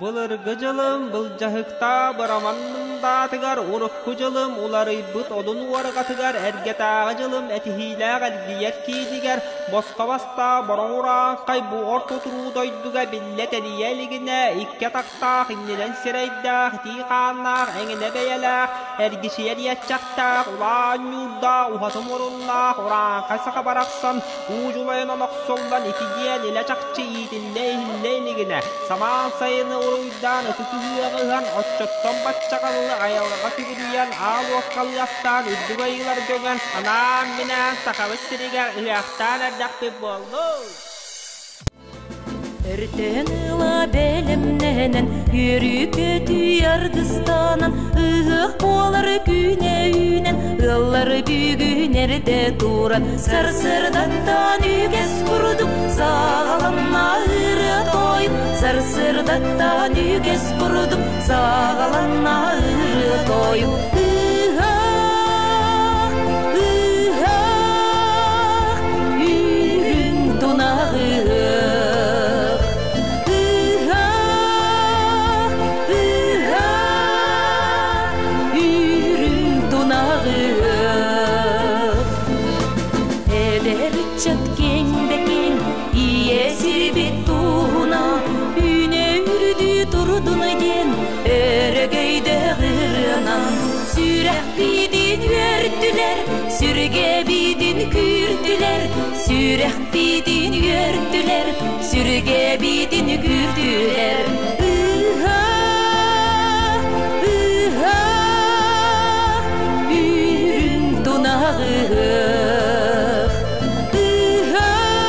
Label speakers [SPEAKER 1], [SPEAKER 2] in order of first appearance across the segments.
[SPEAKER 1] Былыргы дьылым былдьаһыктаах быраман мындаатыгар, урукку дьылым уларыйбыт одун уорҕатыгар, эргэтээҕи дьылым этиһиилээх эргийэр киинигэр, босхо бастаах бороҥ урааҥхай бу орто туруу дойдуга биллэ тэнийэ илигинэ, икки атахтаах, иннинэн сирэйдээх, итии хааннаах, эҥинэ бэйэлээх, эргичийэр иэччэхтээх, улаан ньуурдаах, уһаты муруннаах урааҥхай саха барахсан уу дьулайан охсуллан ити диэн илэ-чахчы иитиллэ-иһиллэ илигинэ, самаан сайыны уруйдаан ытык ыһыаҕы ыһан, оччоттон баччаҕаллы айылҕа сүгүрүйэн, аал уокка лыахтаан үрдүк айыыларга үҥэн, анаан-минээн Сахабыт сиригэр ыһыахтаан эрдэхпит буоллун!
[SPEAKER 2] Өртөн ыла бэлэмнэнэн, үөрүү-көтүү аргыстанан, ыһыах буолар күнэ үүнэн, ыаллар бүгүн эрдэ туран, сарсыардаттан үгэс курдук саҕаланна ырыа тойук, сарсыардаттан үгэс курдук саҕаланна ырыа тойук. Ыһыах, ыһыах, үрүҥ тунах ыһыах. Ыһыах, ыһыах, үрүҥ тунах ыһыах. Эдэр ыччат киэҥ да киэҥ ийэ сирбит туһунан үүнэ үрдүү турдун диэн өрөгөйдөөх ырыанан сүрэхпитин үөртүлэр, сүргэбитин күүртүлэр, сүрэхпитин үөртүлэр, сүргэбитин күүртүлэр. Ыһыах, ыһыах, үрүҥ тунах ыһыах. Ыһыах,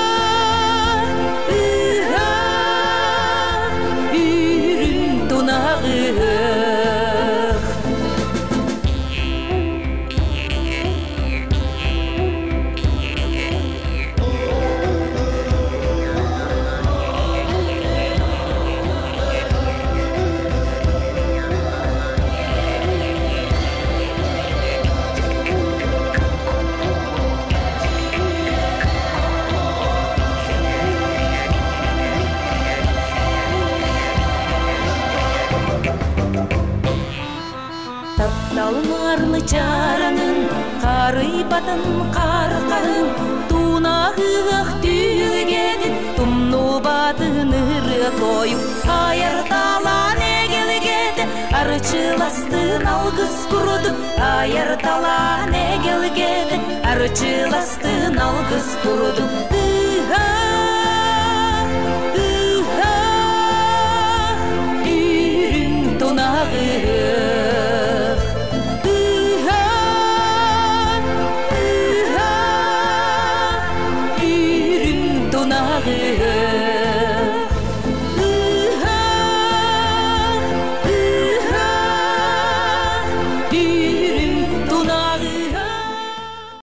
[SPEAKER 2] ыһыах, үрүҥ тунах ыһыах. Тапталын чаранын, харыйбатын хархаһын, туунаһыах түгэнин, тумнубатын ырыа тойук, айар талаан эгэлгэтэ, арчыластын алгыс курдук, айар талаан эгэлгэтэ, арчыластын алгыс курдук. Ыһыах, ыһыах, үрүҥ тунах ыһыах. Ыһыах, ыһыах, үрүҥ тунах ыһыах.